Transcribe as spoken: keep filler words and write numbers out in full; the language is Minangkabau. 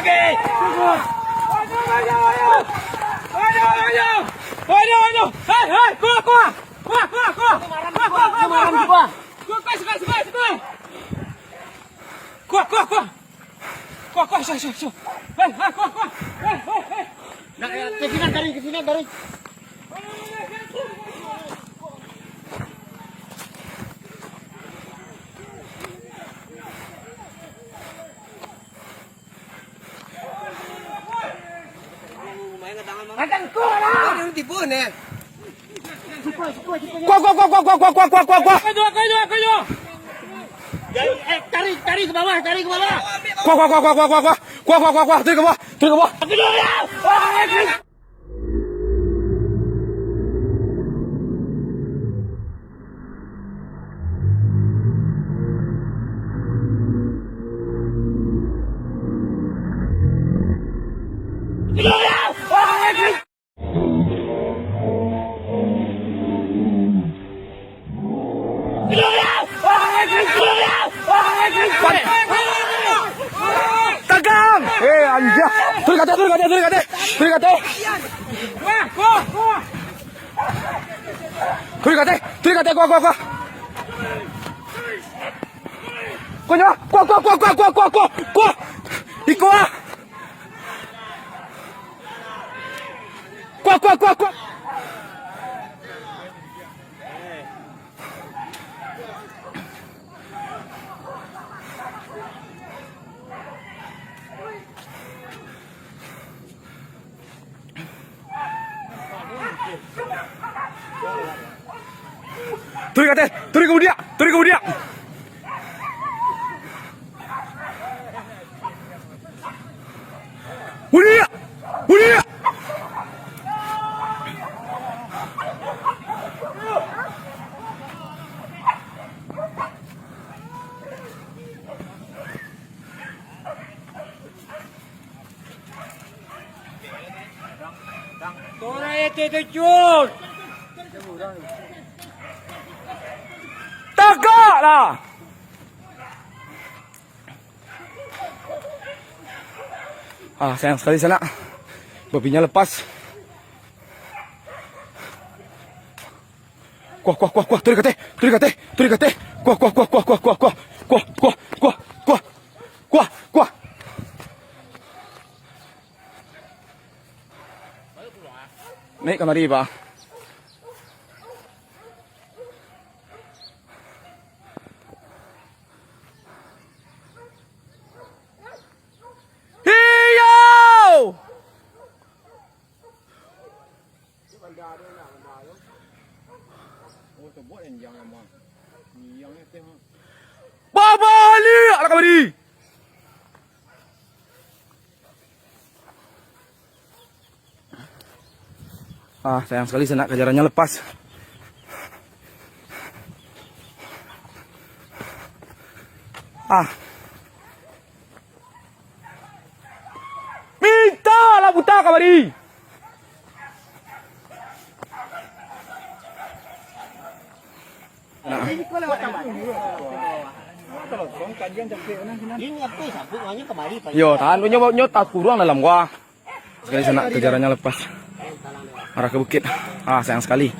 Ayo, ayo, ayo. Ayo, ayo. Ayo, ayo. Hai, hai, kuah, kuah. Kuah, kuah, kuah. Kuah, kuah, kuah, kuah, kuah. Kuah, kuah, kuah, kuah, kuah. Kuah, kuah, kuah. Kuah, kuah, kuah, kuah. Hai, hai, kuah, kuah. Hai, hai, hai. Nah, ya, ke sini, tarik, ke sini, tarik. Kuah, kuah, kuah, kuah, kuah, kuah, kuah, kuah, kuah. Tarik, tarik ke bawah, tarik ke bawah. Kuah, kuah, kuah, kuah, kuah, kuah, kuah. Kuah, kuah, kuah, kuah, tarik ke bawah, tarik ke bawah. Tagang! Eh, anjah. Turun ka ateh, turun ka ateh, turun ka ateh. Turun ka ateh. Turun ka ateh, turun ka ateh, kuah, kuah, kuah. Kuah nyo, kuah, kuah, kuah. Kuah. Iko ah. Kuah, kuah, kuah, kuah. Turun ka ateh, turun ka budiak, turun ka budiak. Budiak! Budiak! Turun itu, tujuh. Tagaklah! Ah, sayang sakali sanak. Babinya lepas. Kuah, kuah, kuah, kuah, turun ka ateh, turun ka ateh, turun ka ateh. Kuah, kuah, kuah, kuah, kuah, kuah, kuah. Kuah, kuah, kuah, kuah. Kuah, kuah. Naiak kamari, Pak. Iyo! Babaliak lah kamari! Ah, sayang sakali sanak, kajarannyo lepas. Ah. Mintak lah buta kamari. Yo, tahan tu nyo, nyo takuruang dalam gua. Sakali sanak, kajarannyo lepas. Arah ka bukik. Ah, sayang sakali.